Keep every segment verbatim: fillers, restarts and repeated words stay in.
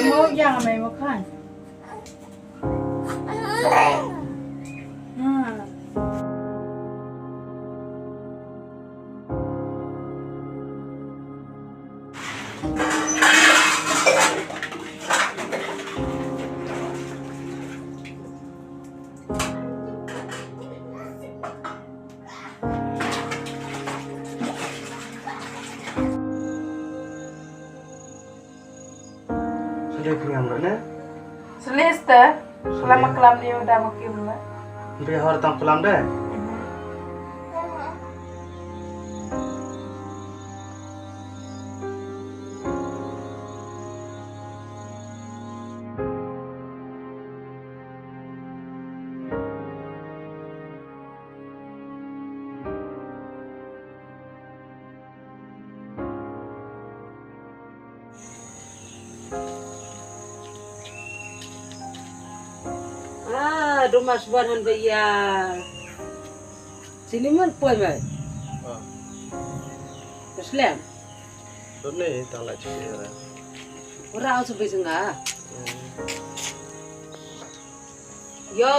Mo yang mai mo khan. Hmm. Sule phi ngam ne? Sule ste. Sule. Klam klam ni udah makim la. Bi hor tam klam de. Ah, du mas wan han ba ïa. Sini man poi mai. Ah. Muslim. Done ta la chiki ra. Ora au sebi senga. Hmm. Yo.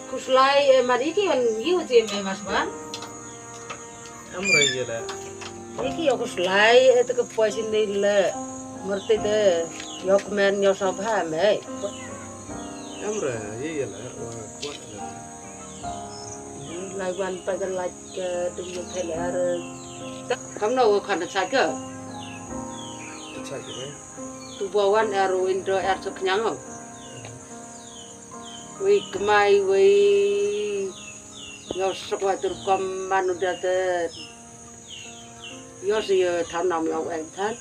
Kuslai e mari ki an yu ti me mas ban. Amra ye la. Iki yo kuslai e te ke poi sini le. Merte de. Yo kmen yo sabha me. Amra ye la. Wa kuat la. Lai wan pa de lai ke dum le thele ar. Kam no wo khan sa ke. Sa ke. Tu bawan er window er suk nyang. Wei kmai wei. Yo sok wa tur kom manu da te. Yo si yo tham nam yo eng than.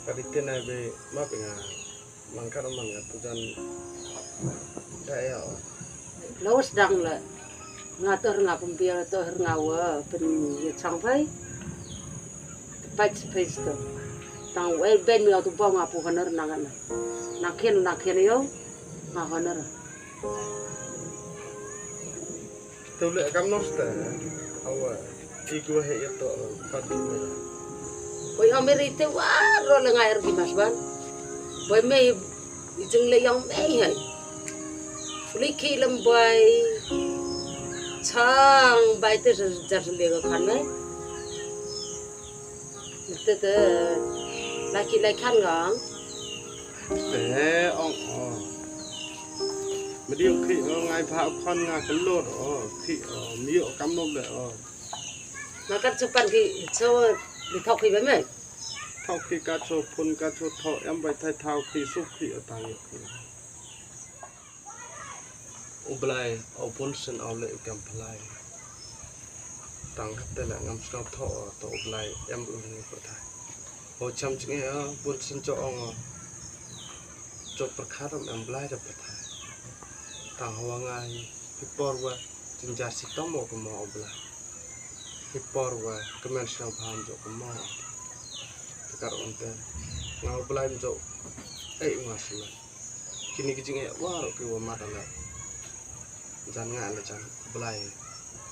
Kadi tena be ma pe nga. Mangkar mangkar tu jan. Da ya. Lawas dang la. Nga to nga pembiar to nga wa pen ye chang pai. Pai pai to. Tang wei ben mi tu bong apu honor nang na. Nang kien nang kien yo. Nga honor. Tu le kam nos ta. Awa. Iku he ya to. Pati me. Wei ameri te wa ro le ngai er ki mas ban. Wei me I jing le yong mei hai. Uli ki lem bai. Chang bai te jar le ga khan mei. Te te. Lai ki lai khan gang. Te ong ong. Medi ki ong ai pha khan nga kelot ong. Ki ong mio kam no le ong. Nga kat sepan ki so di thok ki ba mei. Thok ki kat so phun kat so thok em bai thai thok ki sup ki atang ki. U Blai, u pun sen u leh kam phlai. Tang kate la ngam sngap tho, to u Blai em u ni pyrthai. Ho cham ching e, pun sen cho ong. Cho pyrkhat em Blai da pyrthai. Tang hawa ngai, pi por wa, jynjar si tomo ko mo u Blai. Pi por wa, kemen sngap ham jo ko mo. Tekar onte, nga u Blai jo, ei nga semen. Kini ki jingeh baroh ki wa mat ala. Jan nga ala jan Blai.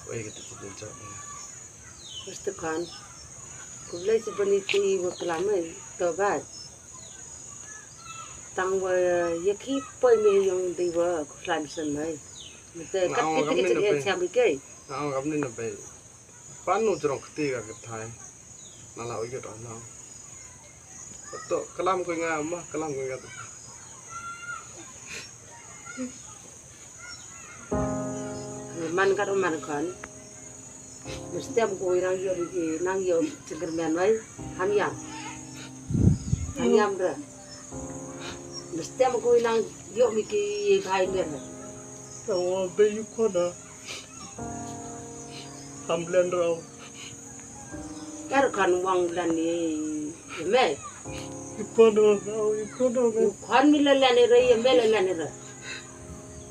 Wei kata tu jin jok nga. Mesti kan. Ku Blai si bani ti wa kelam ai to bad. Tang wa ya ki poi me yong dei wa ku klan sen mai. Mesti kat ki ti ki jingeh siam ki. Nga ong kam ni na bai. Panu jrong kti ka kthai. Nala u yut anang. To kalam ko nga ma kalam ko nga to. Man kat man kan. Mesti am ko irang yo di nang yo ceger men wai. Ham yam. Ham yam ra. Mesti am ko inang yo mi ki bhai mer. Tawa be yu ko na. Ham len rau. Kar khan wang lan ni me. Ikono, ikono me. Khan mi la lan ni re, me la lan ni re.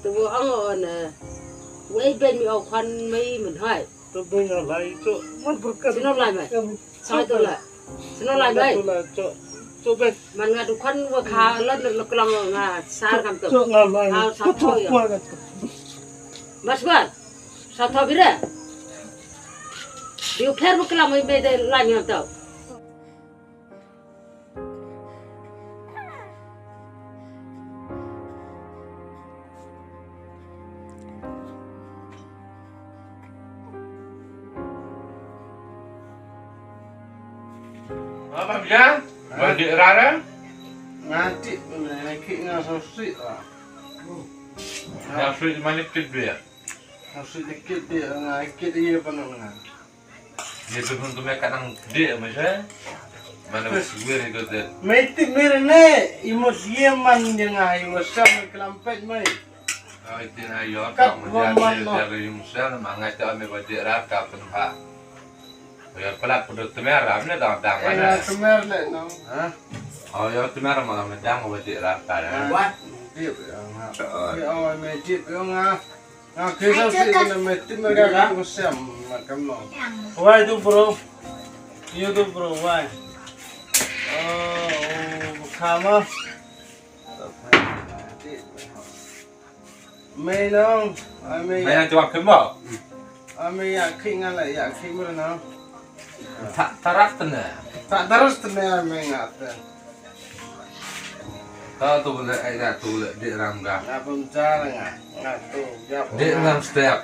Tu ang on. Wei ben mi au khan me men hai. Tu ben nga lai cho. Man berkat. Sino lai me. Sai tu la. Sino lai me. Tu la cho. Cho ben. Man nga dukan wa kha la na klang nga sar kam tu. Cho nga lai. Ha sa cho yo. Mas wan. Sa tho bire. Diu pher bu klam ai me de la nyam tau. Apa bia? Bagi rara? Nanti, nanti nga sosik lah. Nga sosik mana kit dia? Sosik dikit dia, nga kit dia penuh nga. Ye tu pun tu me kadang dia macam mana wir itu tu. Mesti mir ne, imut ye man dia nga imut sam kelampet mai. Oh, itu na yo. Kat tak macam dia jaga imut sam, mangai tak ambil bagi rara penuh. Ya, pala pun tu me ram ne dang dang mana. Ya, tu mer le no. Ha? Oh, ya, tu me ram mana dang bagi rara. What? Dia nga. Oh, me dia nga. Nga kisa si kana me tim ga ka sem ma kam no. Why do bro? You do bro, why? Oh, kama. Me no, ame. Me no tuan kemo. Ame ya king ala ya king bro no. Tak tarak tene. Tak tarak tene ame ngate. Ta tu le ai da tu le di ram ga. Nga pun cara nga. Nga tu ya. Di ram step.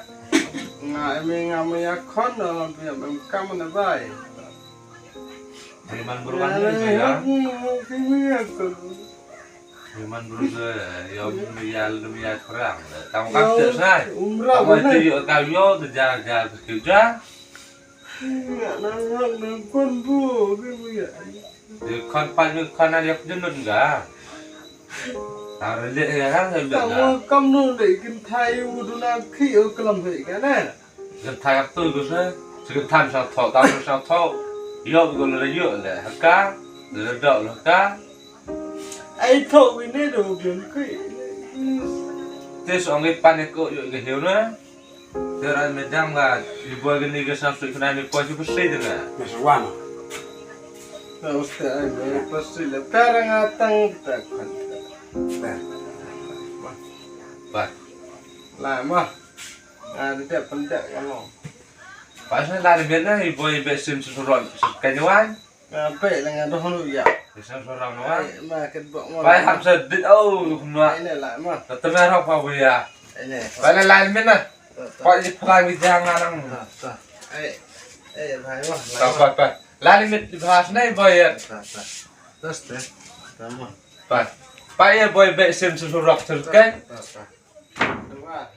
Nga eme nga me ya kon no lam pia mem kam na bai. Memang berubah ni tu ya. Memang berubah ya, ya, ya kurang. Tang kata sai. Umrah mana? Itu yo kau yo tu jar jar kerja. Nga nang nang kon bu ke bu ya. Dia kan pan kan ada yang jenun ga. Tang rejek ya kan saya bilang. Tang kam nu dei kin thai u du na khi u kelam he kan eh. Kin thai tu gu se. Kin thai sa tho, tang sa tho. Yo gu le yo le ka. Le do le ka. Ai tho wi ne do bien khi. Te so ngi pan ko yo ke hiu na. Tera me dang ga, i boy gani ga sam sui khna ni ko si pasi de na. Mas wan. Na uste ai me pasi le. Tera nga tang ta khan. Ba. La ma. Nga de pende ka mo. Pas na la de na i boy be sim su ron. Su ka ni wan. Nga pei la nga doh nu ya. Isam sorang no. Ai, ma ket bok mo. Pai ham sa dit au no. Ai ne la ma. Ta ta mer hok pa bu ya. Ai ne. Pai la la min na. Ta, ta. Pai di plang di jang na nang. Ta, ta. Ai. Ai, pai ma. Ta pai pai. La ni mit di bahas nai boy ya. Ta, ta. Tas te. Ta ma. Pai. Pai ya boy be sim su surok su kai. Ta, ta. Ta ma.